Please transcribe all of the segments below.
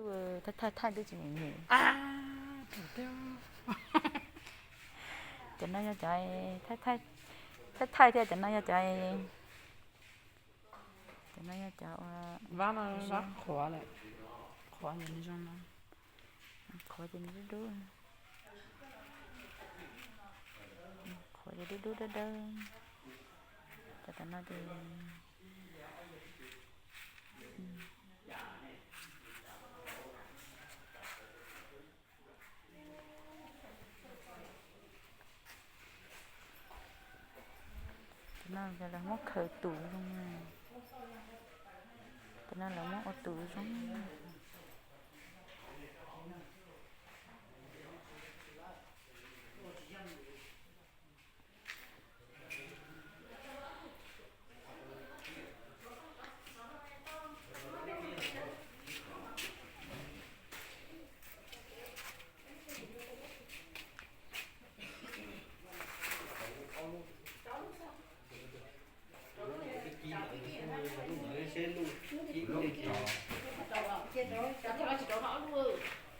Thaij thaij thaij twb tsis nyeem nyeem. Cov no yog cov thaij thaij thiab, cov no yog cov, cov no yog cov ua, qhuav, qhuav ces nws dub dub, qhuav ces dub dub dawb dawb. Cov tam no ces Tam no lawv muab khaws tus zoo. Tam no lawv muab ua tus zoo.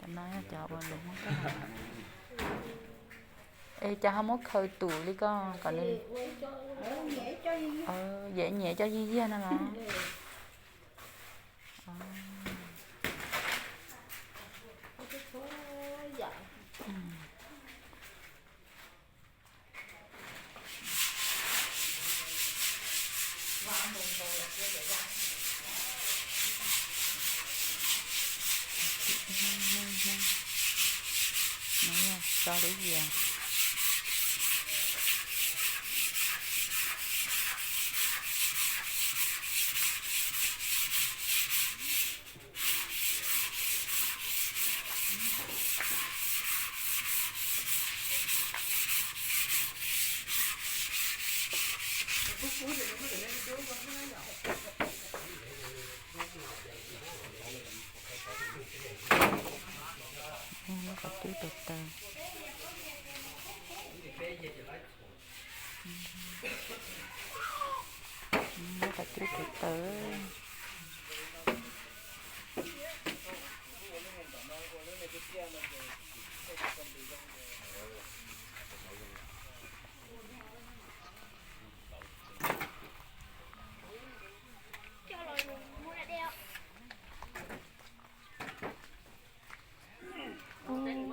Tam no yog cov uas lus Hmoob Dawb. Es cas ho muab khaws tus li ko kom nws, yam nyiam coj yig yig no los? Tso lub yias. Muab qhov cub tawv tawv. Muab qhov cub tawv tawv.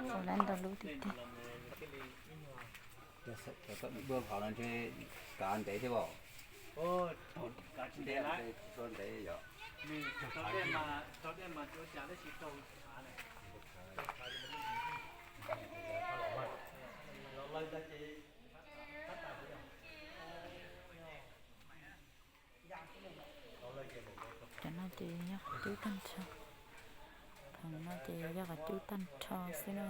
Ua lab ntau lub tiag tiag. Dua phau no ntshe kav ntev thiab os. Ntev, tsis tshua ntev yom. Cov no ces yog qhov cub tag nrho. Thaum no ces yog qhov cub tag nrho xwb na.